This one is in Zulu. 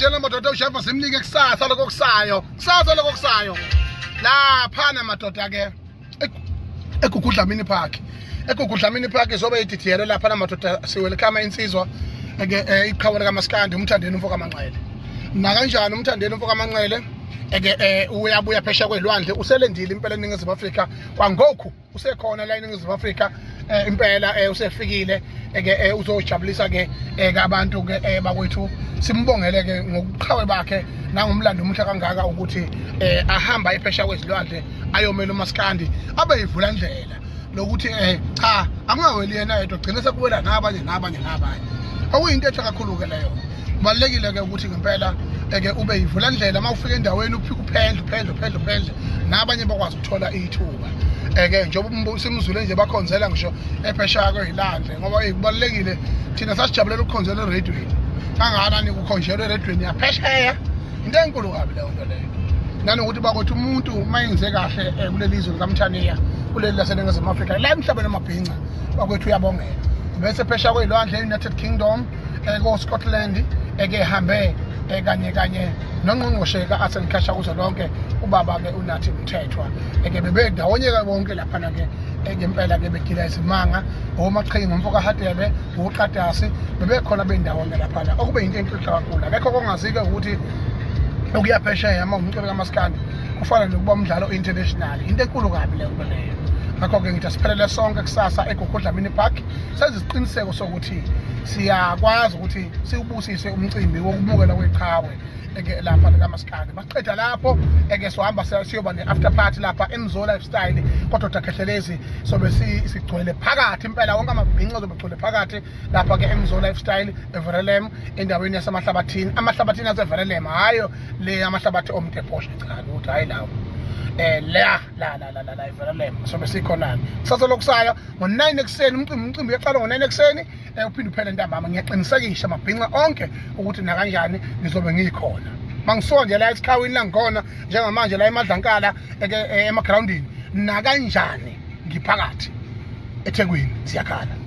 Nakanjena madoda, uSheva simnike kusasa lokho kusayo, kusasa lokho kusayo laphana madoda ke eGugu Dlamini Park. EGugu Dlamini Park izobe ididiyelwe laphana madoda. Siwelcome insizwa ke, iqhawe likaMaskandi, uMthandeni umfo kaManxele. Nakanjani uMthandeni umfo kaManxele eke uyabuya phesheya kwelwandle, uselendile impela eNingizimu Afrika. Kwangokhu usekhona la eNingizimu Afrika impela, usefikile ke, uzojabulisa ke abantu ke bakwethu. Simbongele ke ngokuqhawe bakhe nangomlando omuhle kangaka ukuthi ahamba ephesheya kwezilwandle ayomela uMaskandi, abe yivula ndlela lokuthi cha, akungaweli yena yedwa, gcine sekuwela nabanye nabanye nabanye, okuyinto ethe kakhulu ke leyo. Kubalulekile ke ukuthi ngempela eke ube yivula ndlela uma ufika endaweni, uphike, uphendle, uphendle, uphendle, uphendle, nabanye bakwazi ukuthola ithuba eke njengoba simzule nje bakhonzela ngisho ephesheya kwey'landle, ngoba kubalulekile. Thina sasijabulela ukukhonzela eredweni kangakanani, kukhonjelwa eredweni yaphesheya, into enkulu kabi leyo nto leyo. Nanokuthi bakuthi umuntu uma enze kahle kuleli zwe likaMthaniya, kuleli laseNingizimu Afrika, la emhlabeni amabhinca bakwethu, uyabongela. Bese phesheya kwey'lwandle e-United Kingdom, ko-Scotland, eke ehambe kanye kanye nongqongqoshe ka-Arts and Culture kuzwelonke, ubaba-ke uNathi Mthethwa, eke bebendawonye-ke bonke laphana-ke ngempela-ke begila izimanga, omaqhinga umfo kaHadebe, uqadasi, bebekhona bendawonye laphana, okube yinto enhle kakhulu. Akekho kongazi-ke ukuthi ukuya phesheya uma umculo kaMaskandi kufana nokuba umdlalo international, into enkulu kabi leyo nto leyo. Ngakho-ke ngithi asiphelele sonke kusasa eGugu Dlamini Park, senze isiqiniseko sokuthi siyakwazi ukuthi siwubusise umcimbi wokubukela kweqhawe eke lapha likaMaskandi. Masiqeda lapho eke sohamba siyoba ne-after party lapha eMzo Lifestyle kodwa Khehlelezi, sobe sigcwele phakathi impela, wonke amabhinca azobe gcwele phakathi lapha ke eMzo Lifestyle eVerelem, endaweni yasemahlabathini, amahlabathini aseVerelem, hayo le amahlabathi omdebhoshe, cha lutho, hayi lawo, la la la la la la eVerelem sobe sikhona kusasa lokusayo ngo-9 ekuseni. Umcimbi uyaqala ngo-9 ekuseni, uphinde uphele ntambama. Ngiyaqinisekisa amabhinca onke ukuthi nakanjani ngizobe ngikhona. Mangisuka nje la esikhawini la ngikhona njengamanje la eMadlankala eke emagrawundini, nakanjani ngiphakathi eThekwini. Siyakhala.